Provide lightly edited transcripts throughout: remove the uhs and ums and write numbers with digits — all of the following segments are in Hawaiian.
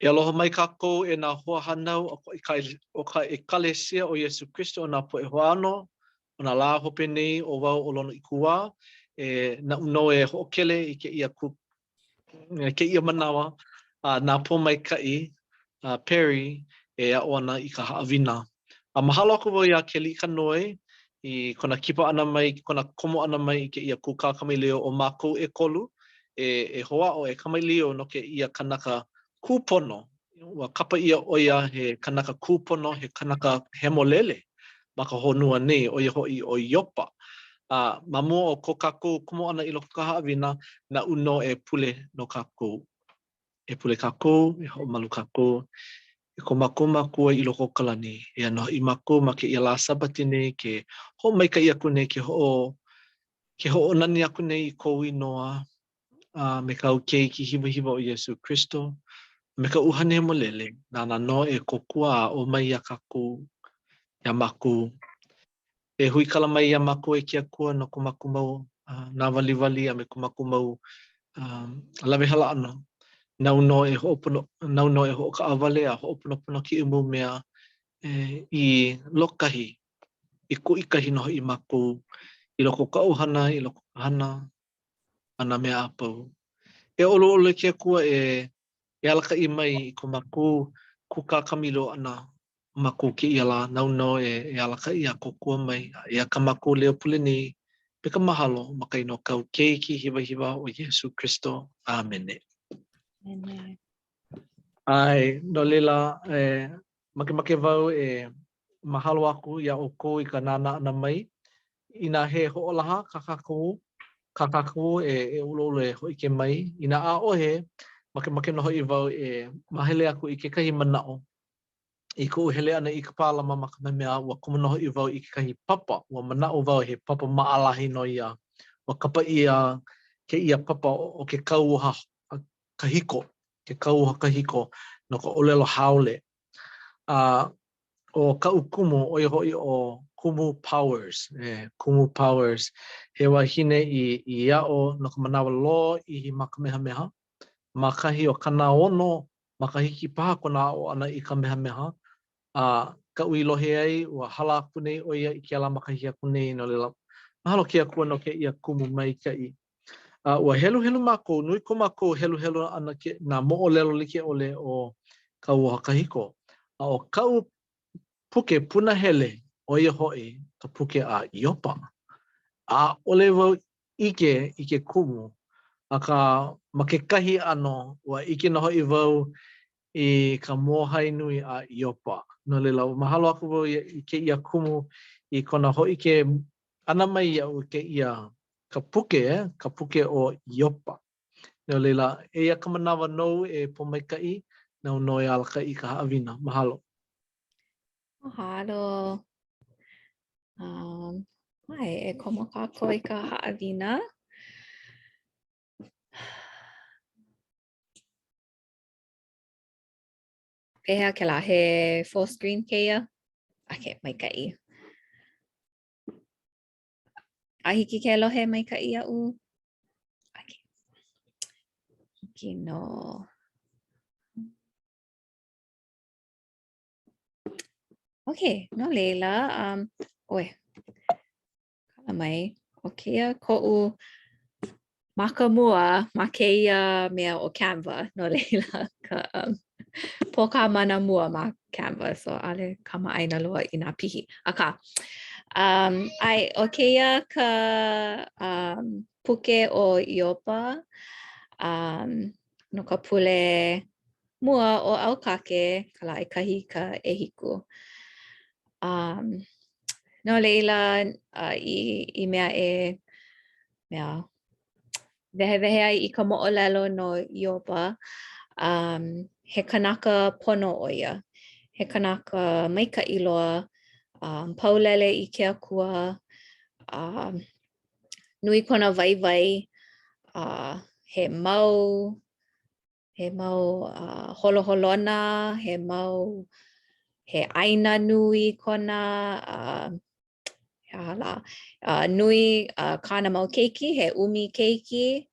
E aloha mai kākou e nā hoahānau o ka ʻEkalesia o Iesū Kristo o nā poʻe hoʻāno o nā lā hope nei ʻo wau ʻo Lonoikuwā e naʻu nō e hoʻokele i kēia kū kēia manawa a na Pōmaikaʻi Perry e aʻo ana i ka haʻawina. A mahalo aku wau iā Keliʻikanoe i kona kipa ʻana mai, kona komo ʻana mai i kēia kūkā kamaʻilio o mākou ʻekolu e, e hoʻāʻo e kamaʻilio no kēia kanaka kūpono. Ua kapa ʻia ʻo ia he kanaka kūpono, he kanaka hemolele ma ka honua nei, ʻo ia hoʻi ʻo Iopa. A ma mua o ko kākou komo ʻana i loko o ka haʻawina, naʻu nō e pule no kākou. E pule kākou, e hoʻomalu kākou e ko mākou Makua i loko o ka lani, eia nō hoʻi mākou ma kēia lā Sābati nei ke hoʻomaikaʻi aku nei, ke hoʻo, ke hoʻonani aku nei i kou inoa, a me kāu Keiki hiwahiwa ʻo Iesū Kristo, a me ka ʻUhane Hemolele, nāna nō e kōkua a aʻo mai iā kākou, iā mākou. E huikala mai iā mākou e ke Akua no ko mākou mau nāwaliwali a me ko mākou mau lawehala ʻana. Nāu nō e hoʻopono, nāu nō e hoʻokaʻawale a hoʻoponopono kēia mau mea e, i lōkahi, i kuʻikahi nō hoʻi mākou i loko o ka ʻohana, i loko o ka hana, a nā mea a pau. E ʻoluʻolu e ke Akua e e alakaʻi mai i ko mākou kūkā kamaʻilio ʻana ma ko kēia lā, nāu nō e, e alakaʻi a kōkua mai, a eia kā mākou leo pule nei me ka mahalo ma ka inoa o kāu Keiki hiwahiwa ʻo Iesū Kristo. ʻĀmene. ʻĀmene. ʻAe, no laila, e, makemake wau e mahalo aku iā ʻoukou i ka nānā ʻana mai. Inā he hoʻolaha kā kākou, kā kākou e, e ʻoluʻolu e hōʻike mai. Inā ʻaʻohe, makemake nō hoʻi wau e mahele aku i kekahi manaʻo I koʻu hele ʻana i Kapālama ma Kamehameha, ua komo nō hoʻi wau i kekahi papa. Ua manaʻo wau he papa maʻalahi nō ia. Ua kapa ʻia kēia papa ʻo ke kauoha kahiko, ke kauoha kahiko no ka ʻōlelo haole. A ʻo kaʻu kumu, ʻo ia hoʻi ʻo Kumu Powers, e, Kumu Powers, he wahine i, i aʻo no ka manawa lōʻihi ma Kamehameha, ma kahi o 60 makahiki paha kona aʻo ʻana i Kamehameha, a kaʻu i lohe ai, ua hala aku nei ʻo ia i kēlā makahiki aku nei, no laila, mahalo ke Akua no kēia kumu maikaʻi. A ua heluhelu mākou, nui ko mākou heluhelu ʻana ke, nā moʻolelo like ʻole o Kauoha Kahiko. A ʻo kaʻu puke punahele, ʻo ia hoʻi ka puke a Iopa. ʻAʻole wau ʻike i ke kumu, akā ma kekahi ʻano, ua ʻike nō hoʻi wau i ka mōhai nui a Iopa. No laila, ua mahalo aku wau i kēia kumu i kona hōʻike ʻana mai iaʻu i kēia ka puke, ka puke ʻo Iopa. No laila, eia ka manawa nou e Pōmaikaʻi, nāu nō e alakaʻi i ka haʻawina. Mahalo. Mahalo. Um, ʻae, e komo kākou i ka haʻawina. Pehea kēlā, he full screen kēia? Okay, maikaʻi. A hiki ke lohe maikaʻi iaʻu? Okay. Hiki nō. Ok, no laila, um, ʻoe, kala mai, ʻo kēia koʻu maka mua ma kēia mea ʻo Canva, no laila ka um, pōkā mana mua ma Canva, so ʻaʻole kamaʻāina loa i nā pihi. Akā, um, ʻae, ʻo kēia ka um, puke ʻo Iopa um, no ka pule mua o ʻAukake, ka lā ʻekahi i ka ʻehiku. Um, no laila, uh, i, i mea e mea, wehewehe ai i ka moʻolelo no Iopa, um, he kanaka pono ʻo ia. He kanaka maikaʻi loa, um, paulele i ke Akua, um, nui kona waiwai, uh, he mau he mau uh, holoholona, he mau, he ʻāina nui kona, uh, he aha lā, uh, nui uh, kāna mau keiki, he ʻumi keiki,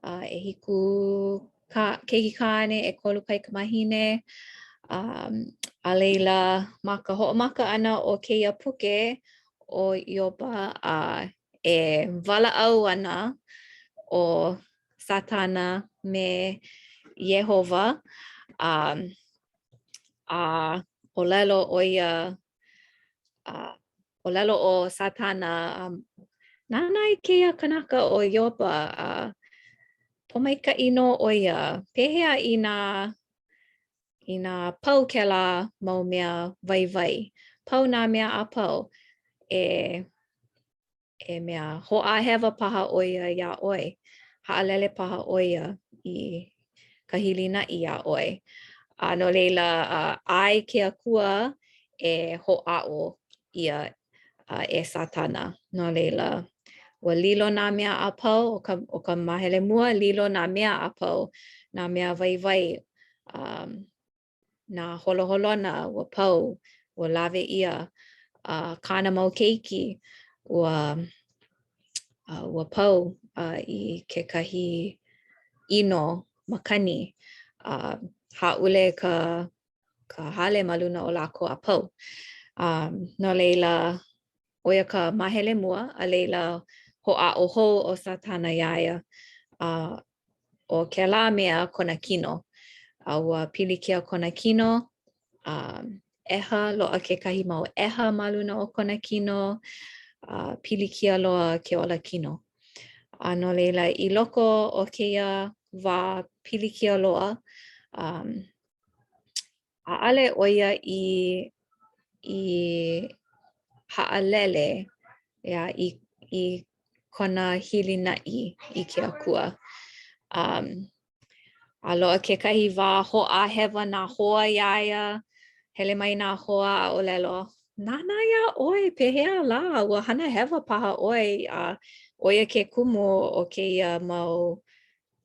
uh, ʻehiku. ka, keiki kāne, ʻekolu kaikamahine. Um, a laila, ma ka hoʻomaka ʻana o kēia puke ʻo Ioba, a e walaʻau ana ʻo Sātana me Iēhova, um, a ʻōlelo ʻo ia, a ʻōlelo ʻo Sātana, um, nānā i kēia kanaka ʻo Ioba, a pōmaikaʻi nō ʻo ia. Pehea inā, inā pau kēlā mau mea waiwai, pau nā mea a pau, e e mea hoʻāhewa paha ʻo ia iā ʻoe, haʻalele paha ʻo ia i ka hilinaʻi iā ʻoe. A no laila, ʻae ke Akua e hoʻāʻo ʻia e Sātana. No laila, ua lilo nā mea a pau, ʻo ka, ʻo ka māhele mua, lilo nā mea a pau, nā mea waiwai, um, nā holoholona ua pau, ua lawe ʻia a kāna mau keiki, ua, uh, ua pau uh, i kekahi ʻino makani, a uh, hāʻule ka, ka hale ma luna o lākou a pau. Um, no laila, ʻo ia ka māhele mua, a laila hoʻāʻo hou ʻo Sātana iā ia. Uh, ʻo kēlā mea kona kino. A ua pilikia kona kino, a ʻeha, loaʻa kekahi mau ʻeha ma luna o kona kino, a pilikia loa ke ola kino. A no laila, i loko o kēia wā pilikia loa, um, ʻaʻale ʻo ia i, i haʻalele yeah, i, i kona hilinaʻi i ke Akua. Um, a loaʻa kekahi wā hoʻāhewa nā hoa iā ia, hele mai nā hoa a ʻōlelo, nānā iā ʻoe, pehea lā, ua hana hewa paha ʻoe, a ʻo ia ke kumu o kēia mau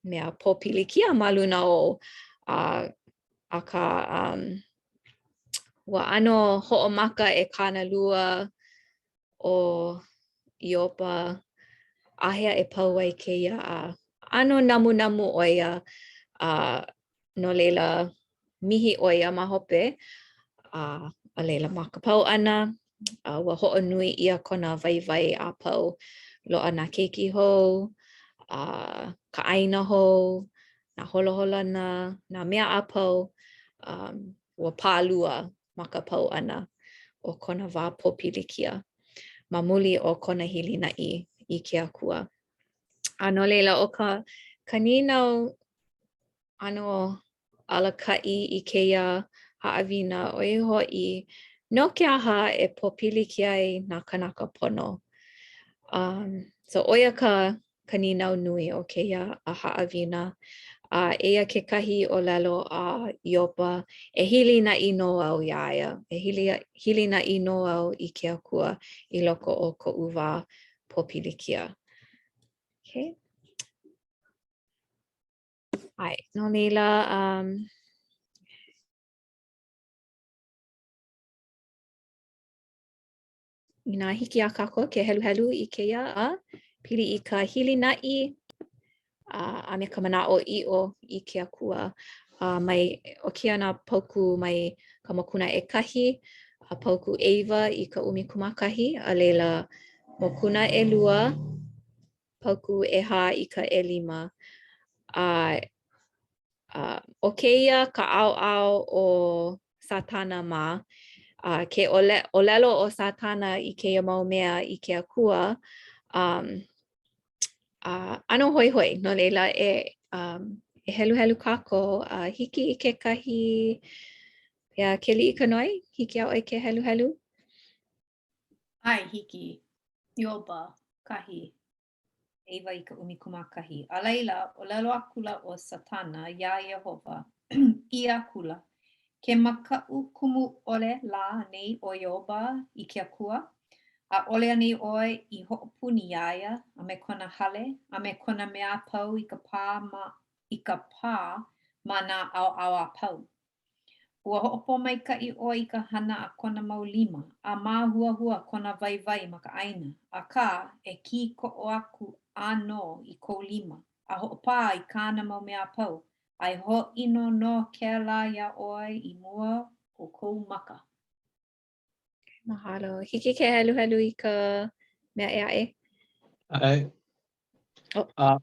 mea pōpilikia ma luna ou. A, akā, um, ua ʻano hoʻomaka e kānalua ʻo Ioba, āhea e pau ai kēia a ʻano namunamu ʻo ia, a no laila, mihi ʻo ia ma hope, a a laila ma ka pau ʻana, a ua hoʻonui ʻia kona waiwai a pau, loaʻa nā keiki hou, a ka ʻāina hou, nā holoholona, nā mea a pau, um, ua pālua ma ka pau ʻana o kona wā pōpilikia ma muli o kona hilinaʻi i ke Akua. A no laila, ʻo ka, ka nīnau ʻano alakaʻi i kēia haʻawina, ʻo ia hoʻi, no ke aha e pōpilikia ai nā kānaka pono? Um, so ʻo ia ka, ka nīnau nui o kēia haʻawina. A eia kekahi ʻōlelo a Ioba, e hilinaʻi nō au iā ia, e hili, hilinaʻi nō au i ke Akua i loko o koʻu wā pōpilikia. Okay. ʻAe, no laila, um, Inā hiki iā kākou ke heluhelu i kēia a pili i ka hilinaʻi a, a me ka manaʻoʻiʻo i ke Akua. A mai, ʻo kēia nā paukū mai ka mokuna ʻekahi a paukū ʻeiwa i ka 11, a laila mokuna ʻelua, paukū ʻehā i ka ʻelima. A A ʻo kēia ka ʻaoʻao o Sātana mā, a ke ʻōlelo ʻo Sātana i kēia mau mea i ke Akua, um, a ʻano hoihoi, no laila e, um, e heluhelu kākou, a hiki i kekahi, iā Keliʻikanoe, hiki iā ʻoe ke heluhelu? ʻAe, hiki. Ioba, kahi. ʻeiwa i ka 11. A laila, ʻōlelo akula ʻo Sātana iā Iēhova, ʻī akula, Ke makaʻu kumu ʻole lā anei ʻo Ioba i ke Akua? ʻAʻole anei ʻoe i hoʻopuni iā ia, a me kona hale, a me kona mea a pau i ka pā ma, i ka pā ma nā ʻaoʻao a pau? Ua hoʻopōmaikaʻi ʻoe i ka hana a kona mau lima, a māhuahua kona waiwai ma ka ʻāina, akā, e kīkoʻo aku ʻānō i kou lima, a hoʻopā i kāna mau mea a pau. A e hōʻino nō kēlā iā ʻoe i mua o kou maka. Mahalo. Hiki ke heluhelu i ka mea ʻē aʻe? ʻAe. Oh, A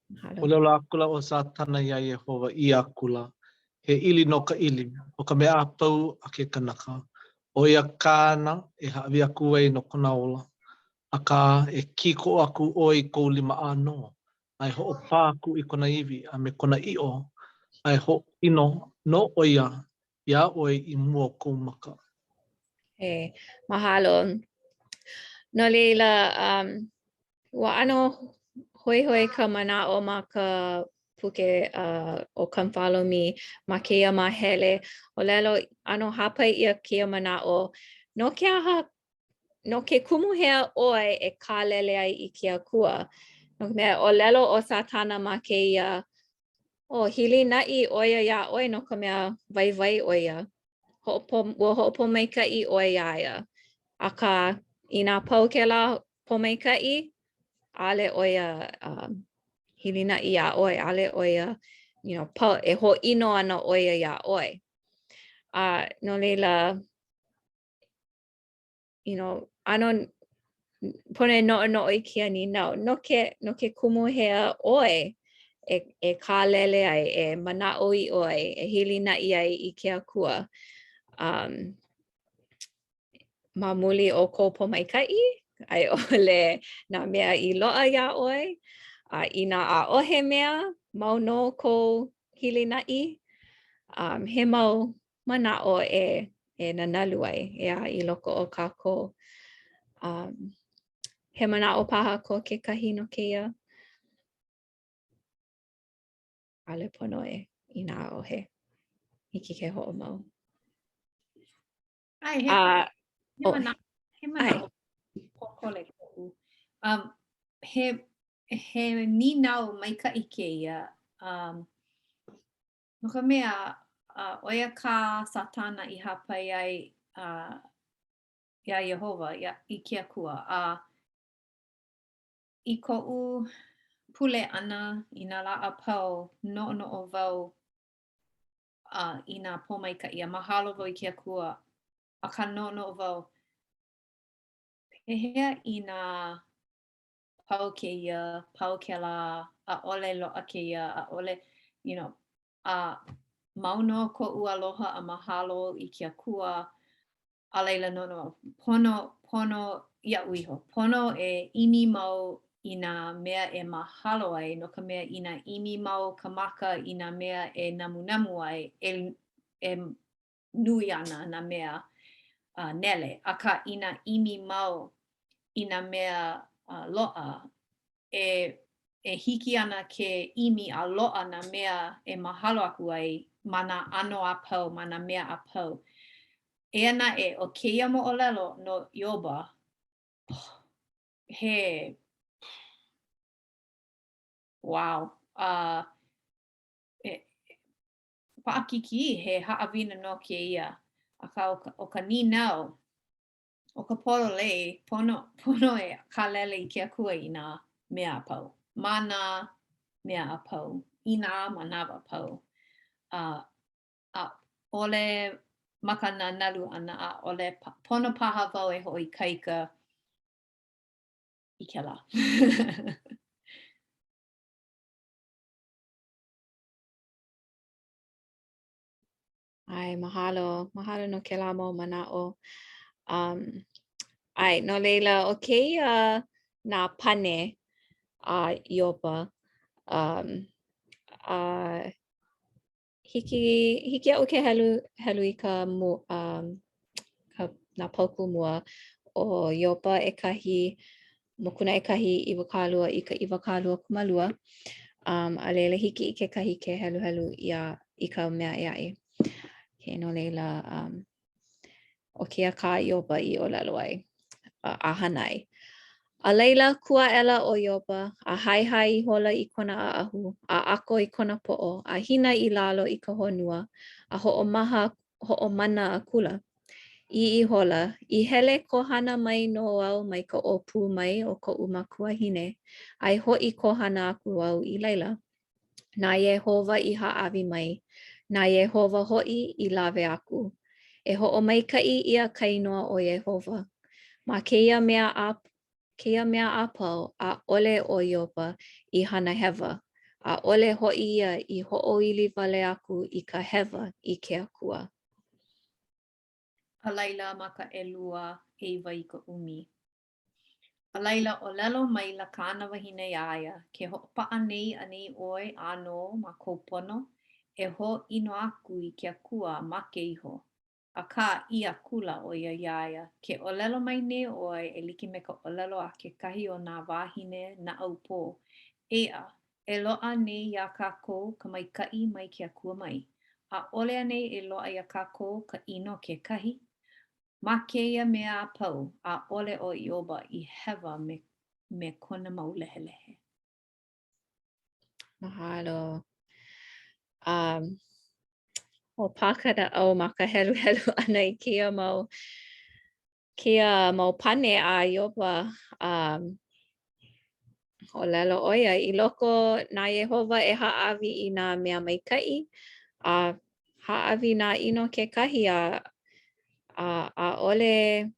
mahalo. ʻōlelo akula ʻo Sātana iā Iēhova, ʻī akula, He ʻili nō ka ʻili, ʻo ka mea a pau a ke kanaka, ʻo ia kāna e hāʻawi aku ai no kona ola. Akā, e kīkoʻo aku ʻoe i kou lima ʻānō, a e hoʻopā aku i kona iwi a me kona ʻiʻo, a e hōʻino nō ʻo ia iā ʻoe i mua o kou maka. Okay. Mahalo. No laila, um, ua ʻano hoihoi ka manaʻo ma ka puke uh, ʻo Come Follow Me ma kēia māhele. ʻŌlelo, ʻano hāpai ʻia kēia manaʻo, no ke aha No ke kumu hea ʻoe e kālele ai i ke Akua? No ka mea, ʻōlelo ʻo Sātana ma kēia, oh, hilinaʻi ʻo ia iā ʻoe no ka mea waiwai ʻo ia. Hoʻopo, ua hoʻopōmaikaʻi ʻoe iā ia. Akā, inā pau kēlā pōmaikaʻi, ʻaʻole ʻo ia um, hilinaʻi iā ʻoe, ʻaʻole ʻo ia, you know, pau, e hōʻino ana ʻo ia iā ʻoe. A uh, no laila, you know, ʻano pono e noʻonoʻo i kēia nīnau. No ke, no ke kumu hea ʻoe e, e kālele ai, e manaʻoʻiʻo ai, e hilinaʻi ai i ke Akua. Um, ma muli o kou pōmaikaʻi, a i ʻole nā mea i loaʻa iā ʻoe, a inā ʻaʻohe mea, mau nō kou hilinaʻi, um, he mau manaʻo e e nanalu ai, ʻeā, i loko o kākou. Um, he manaʻo paha ko kekahi no kēia? ʻAʻole pono e inā ʻaʻohe. Hiki ke hoʻomau. ʻAe, he, uh, he oh, manaʻo, he manaʻo pōkole koʻu. Um, he, he nīnau maikaʻi kēia. Um, No ka mea, ʻo ia kā Sātana i hāpai ai iā Iēhova, i ke Akua, a i koʻu pule ʻana i nā lā a pau, noʻonoʻo wau i nā pōmaikaʻi, a mahalo wau i ke Akua, akā noʻonoʻo wau, pehea inā pau kēia, pau kēlā, ʻaʻole loaʻa kēia, ʻaʻole, you know, a mau nō koʻu aloha a mahalo i ke Akua, a laila noʻonoʻo, pono, pono iaʻu iho, pono e ʻimi mau i nā mea e mahalo ai, no ka mea inā ʻimi mau ka maka i nā mea e namunamu ai, e, e nui ana nā mea uh, nele, akā inā ʻimi mau i nā mea uh, loaʻa, e, e hiki ana ke ʻimi a loaʻa nā mea e mahalo aku ai ma nā ʻano a pau, ma nā mea a pau. Eia naʻe, ʻo kēia moʻolelo no Ioba, he wow. Uh, e, paʻakikī, he haʻawina nō kēia. Akā, ʻo ka, ʻo ka nīnau, ʻo ka pololei, pono, pono e kālele i ke Akua i nā mea a pau. Ma nā mea a pau, i nā manawa a pau. A ʻaʻole ma ka nanalu ʻana, ʻaʻole pono paha wau e hoʻoikaika i kēlā. ʻAe, mahalo. Mahalo no kēlā mau manaʻo. Um, ʻae, no laila, ʻo kēia nā pane a Ioba, um, a hiki, hiki iaʻu ke helu, helu i ka, mu, um, ka, nā paukū mua o Ioba ʻekahi, mokuna ʻekahi, 20 i ka 22. Um, a laila hiki i kekahi ke heluhelu iā, i ka mea ʻē aʻe. Okay, no laila, um, ʻo kēia kā Ioba i ʻōlelo ai, a, a hana ai. A laila, kū aʻela ʻo Ioba, a haehae ihola i kona ʻaʻahu, a ʻako i kona poʻo, a hina i lalo i ka honua, a hoʻomaha, hoʻomana akula. ʻĪ ihola, I hele kohana mai nō au mai ka ʻōpū mai o koʻu makuahine, a e hoʻi kohana aku au i laila. Na Iēhova i hāʻawi mai, na Iēhova hoʻi i lawe aku. E hoʻomaikaʻi ʻia ka inoa o Iēhova. Ma kēia mea a kēia mea a pau, ʻaʻole ʻo Ioba i hana hewa, ʻaʻole hoʻi ia i hoʻoili wale aku i ka hewa i ke Akua. A laila ma ka ʻelua, ʻeiwa i ka ʻumi. A laila, ʻōlelo maila kāna wahine iā ia, Ke hoʻopaʻa nei anei ʻoe ʻānō ma kou pono? E hōʻino aku i ke Akua a make iho. Akā, ʻī akula ʻo ia iā ia, Ke ʻōlelo mai nei ʻoe e like me ka ʻōlelo a kekahi o nā wāhine naʻaupō. ʻEā, e loaʻa anei iā kākou ka maikaʻi mai ke Akua mai? ʻAʻole anei e loaʻa iā kākou ka ʻino kekahi? Ma kēia mea a pau, ʻaʻole ʻo Ioba i hewa me, me kona mau lehelehe. Mahalo. Um, hoʻopā ka naʻau ma ka heluhelu ʻana i kēia mau kēia mau pane a Ioba. Um, ʻōlelo ʻo ia, i loko na Iēhova e hāʻawi i nā mea maikaʻi, a hāʻawi nā ʻino kekahi, a a ʻaʻole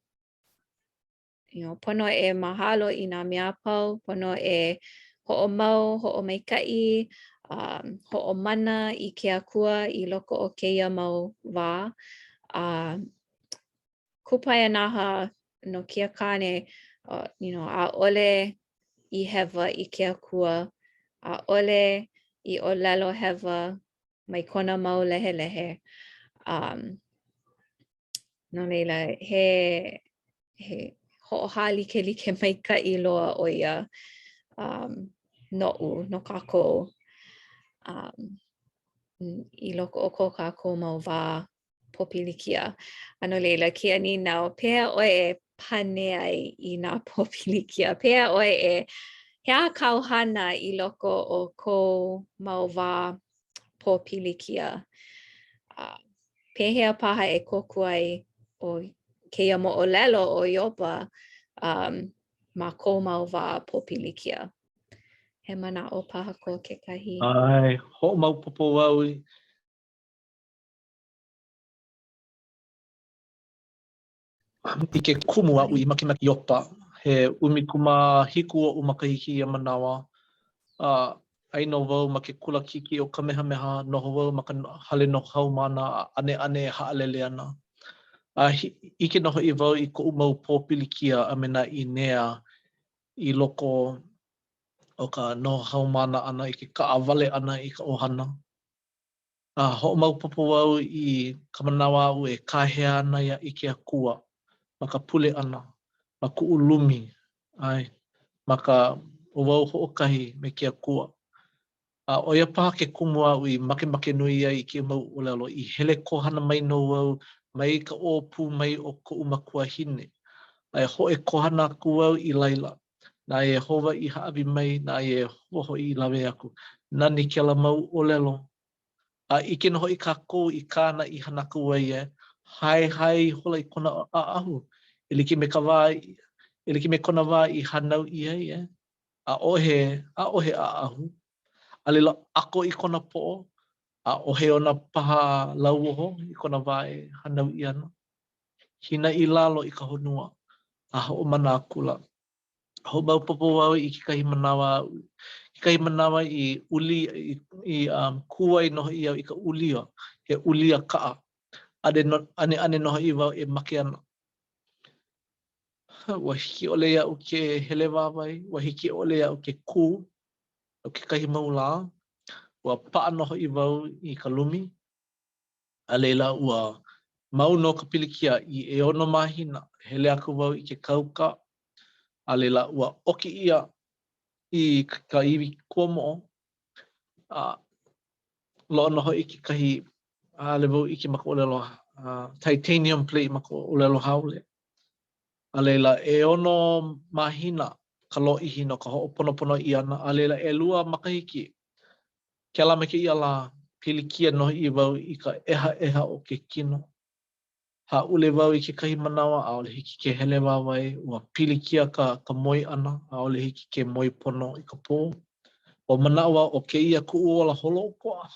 you know, pono e mahalo i nā mea a pau, pono e hoʻomau, hoʻomaikaʻi, um, hoʻomana i ke Akua i loko o kēia mau wā. A kupaianaha no kēia kāne, uh, you know, ʻaʻole i hewa i ke Akua, ʻaʻole i ʻōlelo hewa mai kona mau lehelehe. Um, no laila, he, he hoʻohālikelike maikaʻi loa ʻo ia um, noʻu, no kākou, um, i loko o ko kākou mau wā pōpilikia. A no laila, kēia nīnau, pehea ʻoe e pane ai i nā pōpilikia? Pehea ʻoe e, he aha kāu hana i loko o kou mau wā pōpilikia? Uh, pehea paha e kōkua ai ʻo kēia moʻolelo o Ioba um, ma kou mau wā pōpilikia? He manaʻo paha ko kekahi? ʻAe, hoʻomaopopo au I ke kumu aʻu i makemake Iopa, he 17 oʻu makahiki ia manawa, a aia nō wau ma ke kula kiʻekiʻe o Kamehameha, noho wau ma ka hale noho haumāna a ʻaneʻane e haʻalele ana. A ʻike nō hoʻi wau i koʻu mau pōpilikia a me nā ʻīnea i loko o ka noho haumāna ʻana i ke kaʻawale ʻana i ka ʻohana. A hoʻomaopopo wau i ka manawa aʻu e kāhea ana ia i ke Akua ma ka pule ʻana, ma kuʻu lumi, ʻae, ma ka ʻo wau hoʻokahi me ke Akua. A ʻo ia paha ke kumu aʻu i makemake nui ai i kēia mau ʻōlelo, i hele kohana mai nō au mai ka ʻōpū mai o koʻu makuahine, a e hoʻi kohana aku au i laila. Na Iēhova i hāʻawi mai, na Iēhova hoʻi i lawe aku. Nani kēlā mau ʻōlelo. A ʻike nō hoʻi kākou i kāna i hana aku ai e haehae ihola i kona ʻaʻahu, e like me ka wā, e like me kona wā i hānau ʻia ai, e. ʻAʻohe, ʻaʻohe ʻaʻahu. A laila, ʻako i kona poʻo, ʻaʻohe ona paha lauoho i kona wā e hānau ʻia ana. Hina i lalo i ka honua, a hoʻomana akula. Hoʻomaopopo wau i kekahi manawa kekahi manawa i uli i, i um, kū ai nō hoʻi au i ka ulia, he ulia kaʻa. ʻAneʻane nō hoʻi wau e make ana. Ua hiki ʻole iaʻu ke hele wāwae, ua hiki ʻole iaʻu ke kū no kekahi mau lā. Ua paʻa nō hoʻi wau i ka lumi, A laila, ua mau nō ka pilikia i ʻeono mahina, hele aku wau i ke kauka, a laila, ua ʻoki ʻia i ka iwi kuamoʻo, a loaʻa nō hoʻi kekahi, ʻaʻole wau ʻike ma ka ʻōlelo titanium plate ma ka ʻōlelo haole. A laila, ʻeono mahina ka lōʻihi no ka hoʻoponopono ʻia ʻana, a laila, ʻelua makahiki Kēlā me kēia lā, pilikia nō hoʻi wau i ka ʻehaʻeha o ke kino. Hāʻule wau i kekahi manawa, ʻaʻole hiki ke hele wāwae, ua pilikia ka, ka moe ʻana, ʻaʻole hiki ke moe pono i ka pō. Ua manaʻo au ʻo kēia kuʻu ola holoʻokoʻa.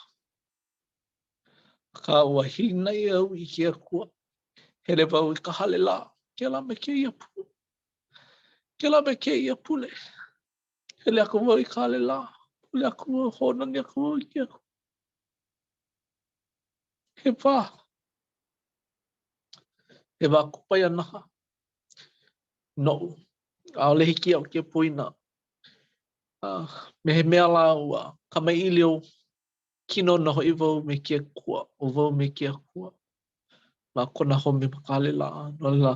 Akā, ua hilinaʻi au i ke Akua. Hele wau i ka hale lā, kēlā me kēia pū. Kēlā me kēia pule. Hele aku wau i ka hale lā, pule aku wau, hoʻonani aku wau i ke Akua. He wā, he wā kupaianaha noʻu. ʻAʻole hiki iaʻu ke poina. Uh, me he mea lā ua kamaʻilio kino nō hoʻi wau me ke Akua, ʻo wau me ke Akua ma kona home ma ka hale lā. No laila,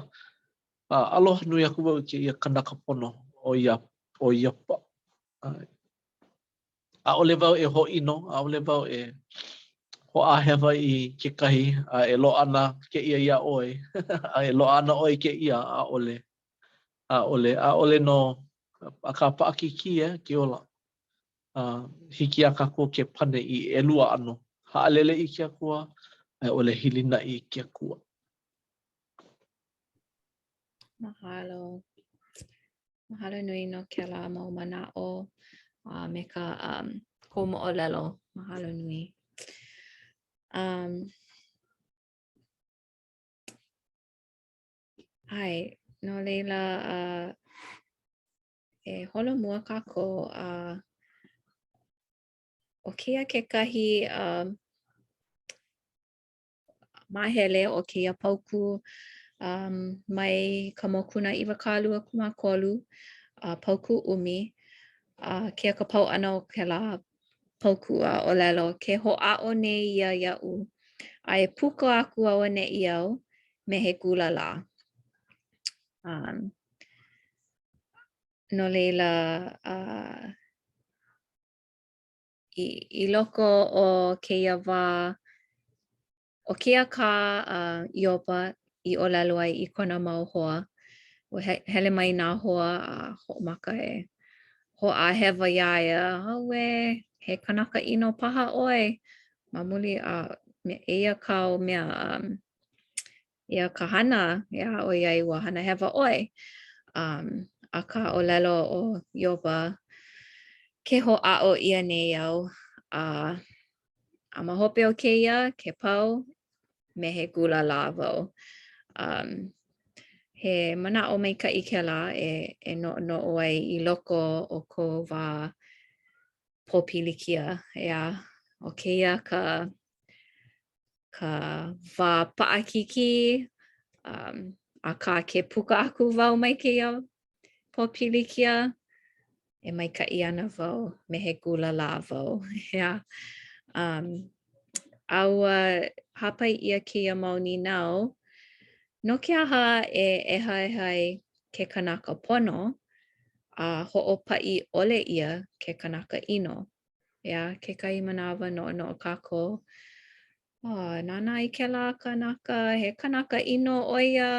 uh, aloha nui aku wau i kēia kanaka pono ʻo ia, ʻo Ioba. Uh, ʻaʻole wau e hōʻino, ʻaʻole wau e hoʻāhewa i kekahi, a e loaʻa ana kēia iā ʻoe, a e loaʻa ana ʻoe i kēia, ʻaʻole. ʻAʻole, ʻaʻole nō, akā paʻakikī e ke ola. Uh, hiki iā kākou ke pane i ʻelua ʻano, haʻalele i ke Akua, a i ʻole hilinaʻi i ke Akua. Mahalo. Mahalo nui no kēlā mau manaʻo a me ka um, kou moʻolelo. Mahalo nui. Um, ʻae, no laila, uh, e holomua kākou a uh, ʻo kēia kekahi uh, māhele o kēia paukū um, mai ka mokuna 23, uh, paukū ʻumi, a uh, kēia ka pau ʻana o kēlā paukū a ʻōlelo, ke hoʻāʻo nei ia iaʻu, a e puka aku auaneʻi au me he gula lā. Um, no laila, uh, i, i loko o kēia wā, ʻo kēia kā uh, Ioba i ʻōlelo ai i kona mau hoa, ua he, hele mai nā hoa a hoʻomaka e hoʻāhewa iā ia, auē, he kanaka ʻino paha ʻoe, ma muli a uh, eia kāu mea um, eia ka hana, ʻeā, ʻoiai ua hana hewa ʻoe. Um, akā ʻōlelo ʻo Ioba, ke hoʻāʻo ʻia nei au, a, a ma hope o kēia, ke pau, me he gula lā wau. Um, he manaʻo maikaʻi kēlā e, e noʻonoʻo ai i loko o kou wā pōpilikia, ʻeā, ʻo kēia ka ka wā paʻakikī, um, akā ke puka aku wau mai kēia pōpilikia, e maikaʻi ana wau me he gula lā wau. ʻEā. Um, a ua hāpai ʻia kēia mau nīnau, no ke aha e ʻehaʻeha ai ke kanaka pono a hoʻopaʻi ʻole ʻia ke kanaka ʻino? ʻEā, kekahi manawa noʻonoʻo kākou, oh, nānā i kēlā kanaka, he kanaka ʻino ʻo ia,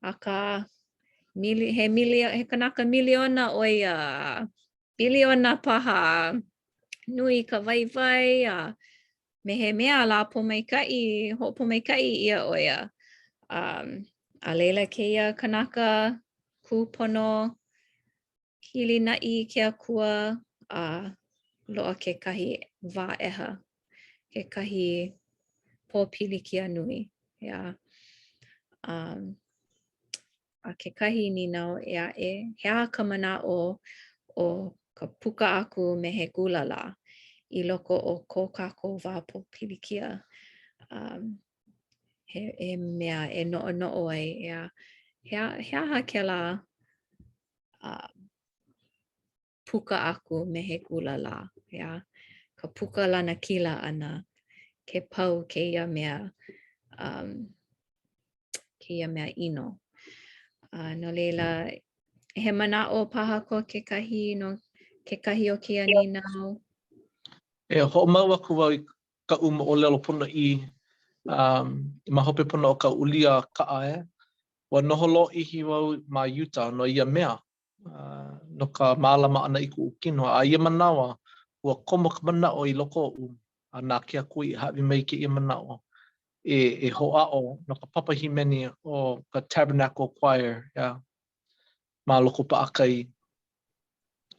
akā, mili, he, mili, he kanaka miliona ʻo ia, biliona paha, nui ka waiwai, a me he mea lā pōmaikaʻi, hoʻopōmaikaʻi ʻia ʻo ia. Um, a laila kēia kanaka kūpono, Hilinaʻi i ke Akua a loaʻa kekahi wā ʻeha, kekahi pōpilikia nui, ʻeā. Um, a kekahi nīnau ʻē aʻe, he aha ka manaʻo o ka puka aku me he gula lā i loko o ko kākou wā pōpilikia? Um, he, he mea e noʻonoʻo ai, ʻeā. He, he aha kēlā uh, puka aku me he gula lā, ʻeā, ka puka lanakila ʻana ke pau kēia mea, um, kēia mea ʻino. Uh, no laila, he manaʻo paha ko kekahi no kekahi o kēia nīnau? E hoʻomau aku wau i kaʻu moʻolelo ponoʻī um, ma hope pono o ka ulia kaʻa, e. Ua noho lōʻihi wau ma Utah no ia mea, no ka mālama ʻana i kuʻu kino, a ia manawa, ua komo ka manaʻo i loko oʻu, a na ke Akua i hāʻawi mai kēia manaʻo, e, e hoʻāʻo no ka papa hīmeni o ka Tabernacle Choir, yeah, ma Loko Paʻakai.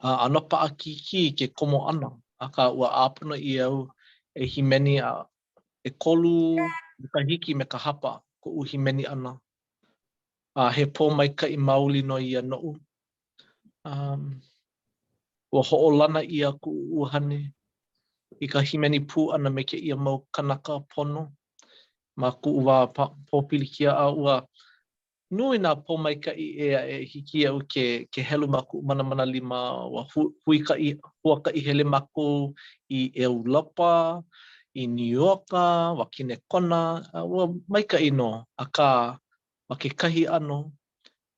A ʻano paʻakikī ke komo ʻana, akā ua ʻāpono ʻia au e hīmeni a ʻekolu makahiki me ka hapa koʻu hīmeni ʻana. A he pōmaikaʻi maoli nō ia noʻu. Um, ua hoʻolana ʻia kuʻu ʻuhane i ka hīmeni pū ʻana me kēia mau kanaka pono ma kuʻu wā pōpilikia a ua Nui nā pōmaikaʻi ʻē aʻe hiki iaʻu ke ke helu ma kuʻu manamana lima, ua huikaʻi huakaʻi hele mākou i ʻEulopa, i Niuioka, Wakinekona, a ua maikaʻi nō, akā ma kekahi ʻano,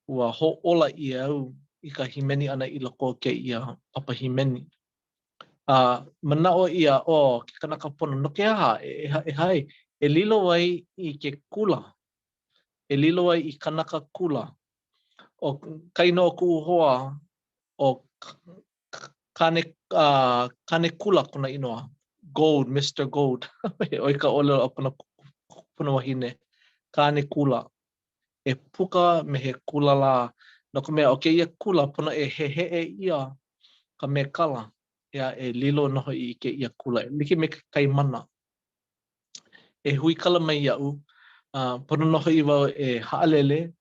ua hōʻola ʻia au i ka hīmeni ʻana i loko o kēia papa hīmeni. A manaʻo ʻia, ʻo ke kanaka pono, no ke aha e ʻehaʻeha ai? E lilo ai i ke kula e lilo ai i kanaka kula. ʻO ka inoa o kuʻu hoa, ʻo Kane, uh, Kane Kula kona inoa. Gold, Mister Gold. ʻO ia ka ʻōlelo a kona kupuna wahine. Kane Kula. E puka me he kula lā. No ka mea, ʻo kēia kula, pono e heheʻe ʻia ka mekala, ʻeā, e lilo nō hoʻi i kēia kula. E like me ke kaimana. e huikala mai iaʻu, a pono nō hoʻi wau e haʻalele,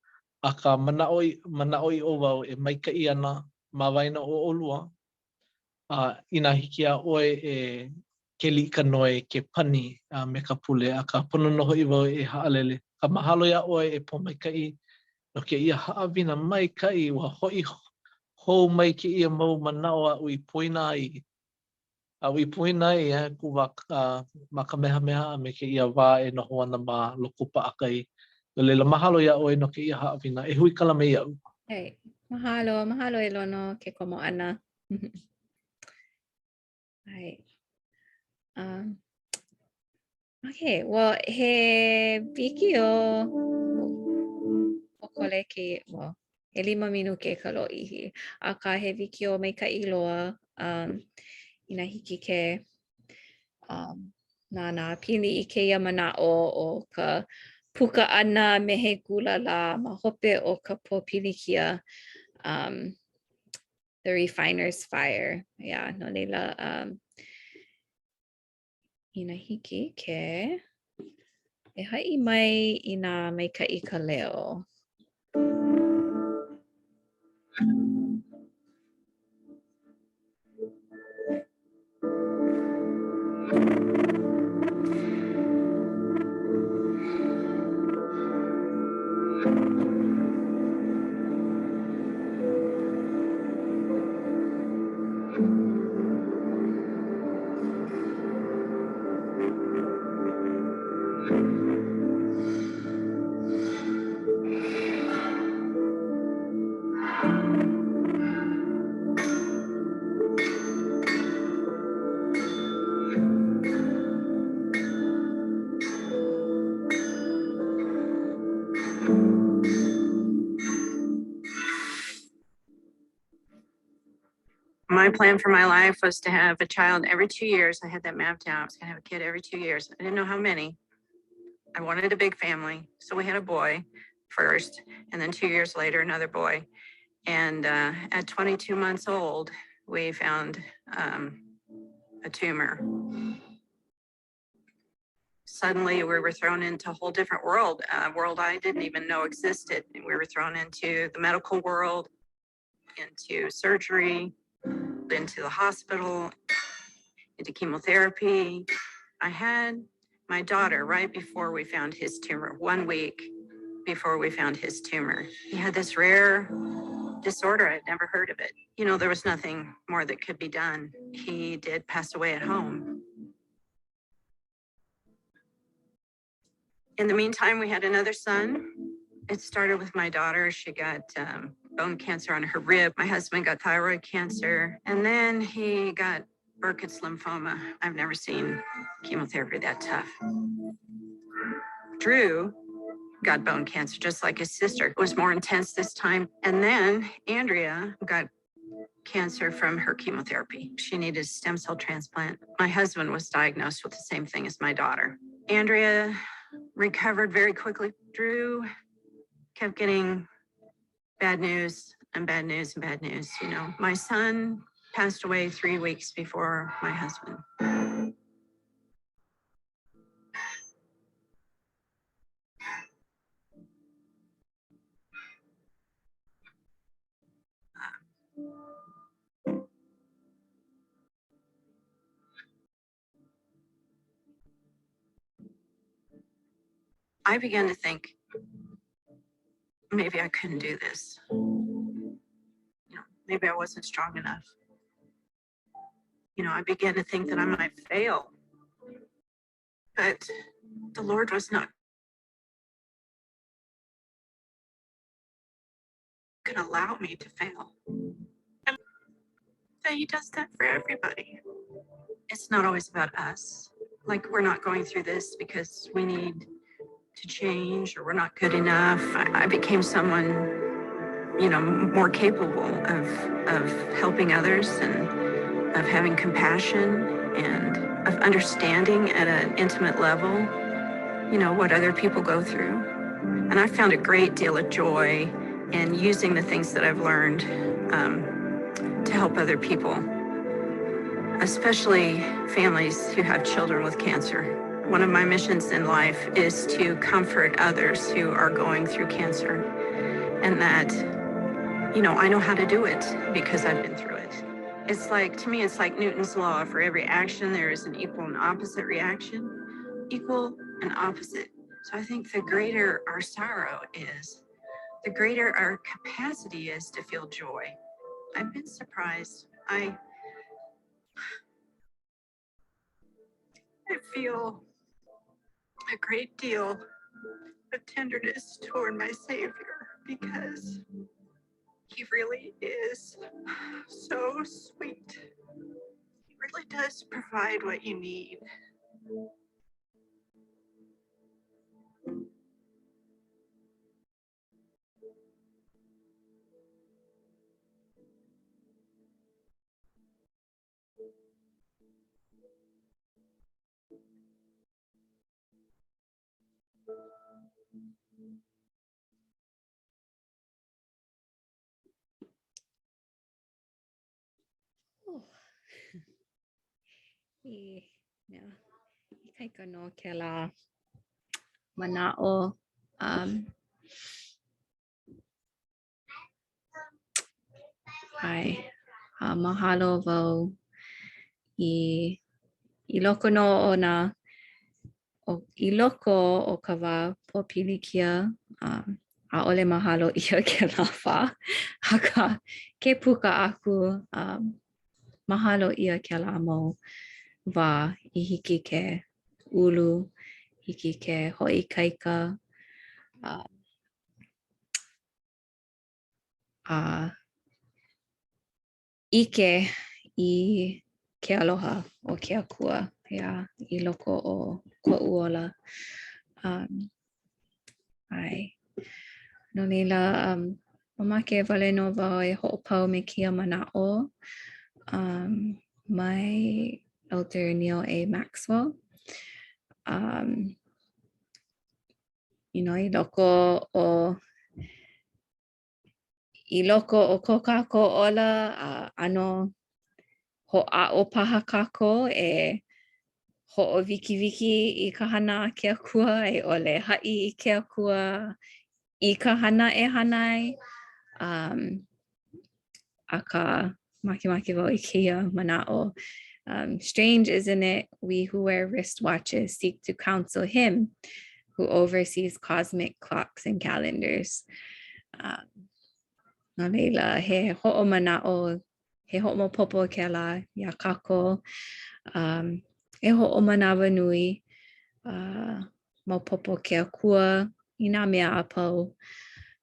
akā manaʻo manaʻoʻiʻo wau e maikaʻi ana ma waena o ʻolua, a inā hiki iā ʻoe e keli i ka noe ke pani a me ka pule, akā pono nō hoʻi wau e haʻalele. Akā mahalo iā ʻoe e Pōmaikaʻi no kēia haʻawina maikaʻi, ua hoʻi hou mai kēia mau manaʻo aʻu i poina ai Aʻu i poina ai e kuʻu wā ma Kamehameha a me kēia wā e noho ana ma Loko Paʻakai. No laila, mahalo iā ʻoe no kēia haʻawina. E huikala mai iaʻu. Hey, mahalo, mahalo e Lono ke komo ʻana. Right. Um, okay, well, he wikiō pōkole ke, well, ʻelima minuke ka lōʻihi, akā he wikiō maikaʻi loa um, inā hiki ke um, nānā pili i kēia manaʻo o ka puka ʻana me he gula lā ma hope o ka pōpilikia um, the refiner's fire. Yeah, no laila, um, Inā hiki ke e haʻi mai inā maikaʻi ka leo. My plan for my life was to have a child every 2 years. I had that mapped out. I was going to have a kid every 2 years. I didn't know how many. I wanted a big family. So we had a boy first, and then 2 years later, another boy. And uh, at 22 months old, we found um, a tumor. Suddenly, we were thrown into a whole different world, a world I didn't even know existed. We were thrown into the medical world, into surgery, into the hospital, into chemotherapy. I had my daughter right before we found his tumor, 1 week before we found his tumor. He had this rare disorder. I'd never heard of it. You know, there was nothing more that could be done. He did pass away at home. In the meantime, we had another son. It started with my daughter. She got um, bone cancer on her rib. My husband got thyroid cancer. And then he got Burkitt's lymphoma. I've never seen chemotherapy that tough. Drew got bone cancer, just like his sister. It was more intense this time. And then Andrea got cancer from her chemotherapy. She needed a stem cell transplant. My husband was diagnosed with the same thing as my daughter. Andrea recovered very quickly. Drew kept getting bad news. and bad news and bad news. You know, my son passed away three weeks before my husband. I began to think maybe I couldn't do this. You know, maybe I wasn't strong enough. You know, I began to think that I might fail. But the Lord was not going to allow me to fail. And that He does that for everybody. It's not always about us. Like, we're not going through this because we need to change or we're not good enough. I, I became someone, you know, more capable of, of helping others and of having compassion and of understanding at an intimate level, you know, what other people go through. And I found a great deal of joy in using the things that I've learned um, to help other people, especially families who have children with cancer. One of my missions in life is to comfort others who are going through cancer, and that, you know, I know how to do it because I've been through it. It's like, to me, it's like Newton's law. For every action, there is an equal and opposite reaction, equal and opposite. So I think the greater our sorrow is, the greater our capacity is to feel joy. I've been surprised. I I feel a great deal of tenderness toward my Savior because he really is so sweet. He really does provide what you need. Oh. I mea ikaika nō kēlā manaʻo. Um, ʻae, a mahalo wau i i loko nō o nā o i loko o ka wā pōpilikia, um, ʻaʻole mahalo ʻia kēlā wā, akā ke puka aku um, mahalo ʻia kēlā mau wā i hiki ke ulu, hiki ke hoʻoikaika, um, a ʻike i ke aloha o ke Akua, yeah, i loko o koʻu ola. Um, ʻae. No laila, um, mamake wale nō wau e hoʻopau me kēia manaʻo um, mai Elder Neal A. Maxwell. Um, you know, i loko o i loko o ko kākou ola a ʻano hoʻāʻo paha kākou e hoʻowikiwiki i ka hana a ke Akua a i ʻole haʻi i ke Akua i ka hana e hana ai. Um, akā, makemake wau i kēia manaʻo. Um, strange, isn't it? We who wear wristwatches seek to counsel him who oversees cosmic clocks and calendars. Um, no laila, he hoʻomanaʻo, he hoʻomaopopo kēlā iā kākou. Um, e hoʻomanawanui, uh, maopopo ke Akua i nā mea a pau.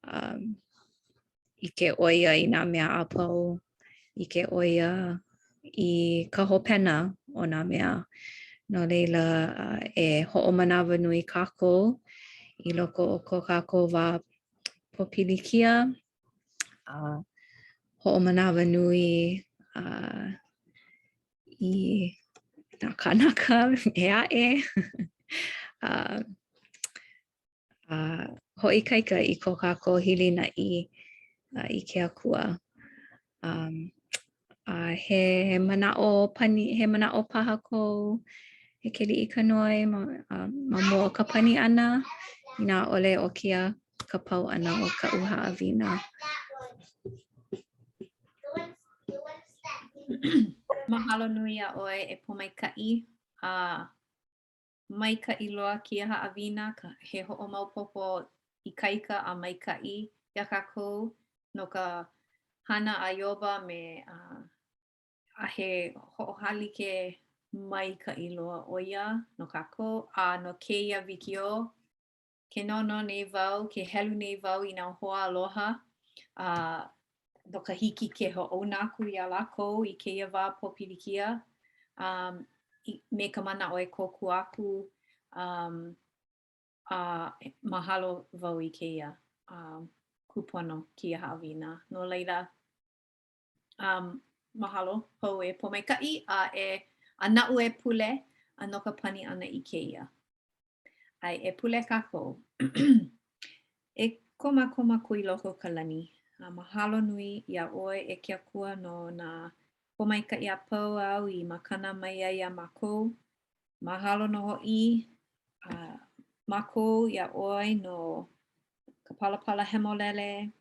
Um, ʻike ʻo ia i nā mea a pau, ʻike ʻo ia i ka hopena o nā mea. No laila, e hoʻomanawanui kākou i loko o ko kākou wā pōpilikia, a hoʻomanawanui uh, i nā kānaka ʻē aʻe. uh, a hoʻoikaika i ko kākou hilinaʻi. i ke Akua. Um, a he manaʻo pani, he manaʻo paha kou e Keliʻikanoe ma, uh, ma mua o ka pani ʻana, inā ʻaʻole ʻo kēia ka pau ʻana o kaʻu haʻawina. Mahalo nui iā ʻoe e Pōmaikaʻi. A maikaʻi loa kēia haʻawina, he hoʻomaopopo ikaika a maikaʻi iā kākou no ka hana a Ioba me a he hoʻohālike maikaʻi loa ʻo ia no kākou a no kēia wikiō. Ke noʻonoʻo nei wau, ke helu nei wau i nā hoa aloha, a no ka hiki ke hoʻouna aku iā lākou i kēia wā pōpilikia, um, i, me ka manaʻo e kōkua aku, um, a mahalo wau i kēia um, kūpono kēia haʻawina. No laila, um, mahalo hou e Pōmaikaʻi a e a naʻu e pule a no ka pani ʻana i kēia. ʻAe, e pule kākou. E ko mākou Makua i loko o ka lani, a mahalo nui iā ʻoe e ke Akua no nā pōmaikaʻi a pau āu i makana mai ai iā mākou. Mahalo nō hoʻi a mākou iā ʻoe no ka Palapala Hemolele,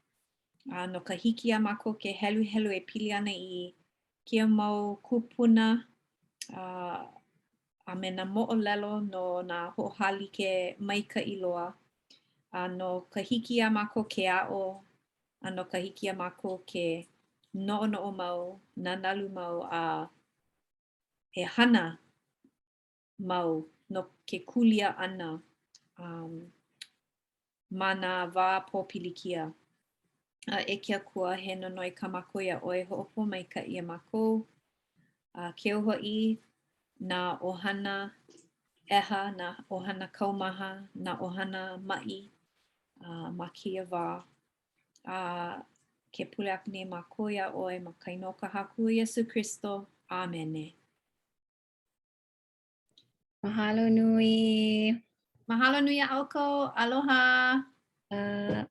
a no ka hiki iā mākou ke heluhelu e pili ana i kēia mau kūpuna a a me nā moʻolelo no nā hoʻohālike maikaʻi loa, a no ka hiki iā mākou ke aʻo, a no ka hiki iā mākou ke noʻonoʻo mau, nanalu mau, a e hana mau no ke kūlia ʻana um, ma nā wā pōpilikia. A e ke Akua, he nonoi kā mākou iā ʻoe, hoʻopōmaikaʻi iā mākou, a keu hoʻi nā ʻohana ʻeha, nā ʻohana kaumaha, nā ʻohana maʻi uh, ma kēia wā. A ke pule aku nei mākou iā ʻoe ma ka inoa o ka Haku Iesū Kristo. ʻĀmene. Mahalo nui. Mahalo nui iā ʻoukou. Aloha. Uh.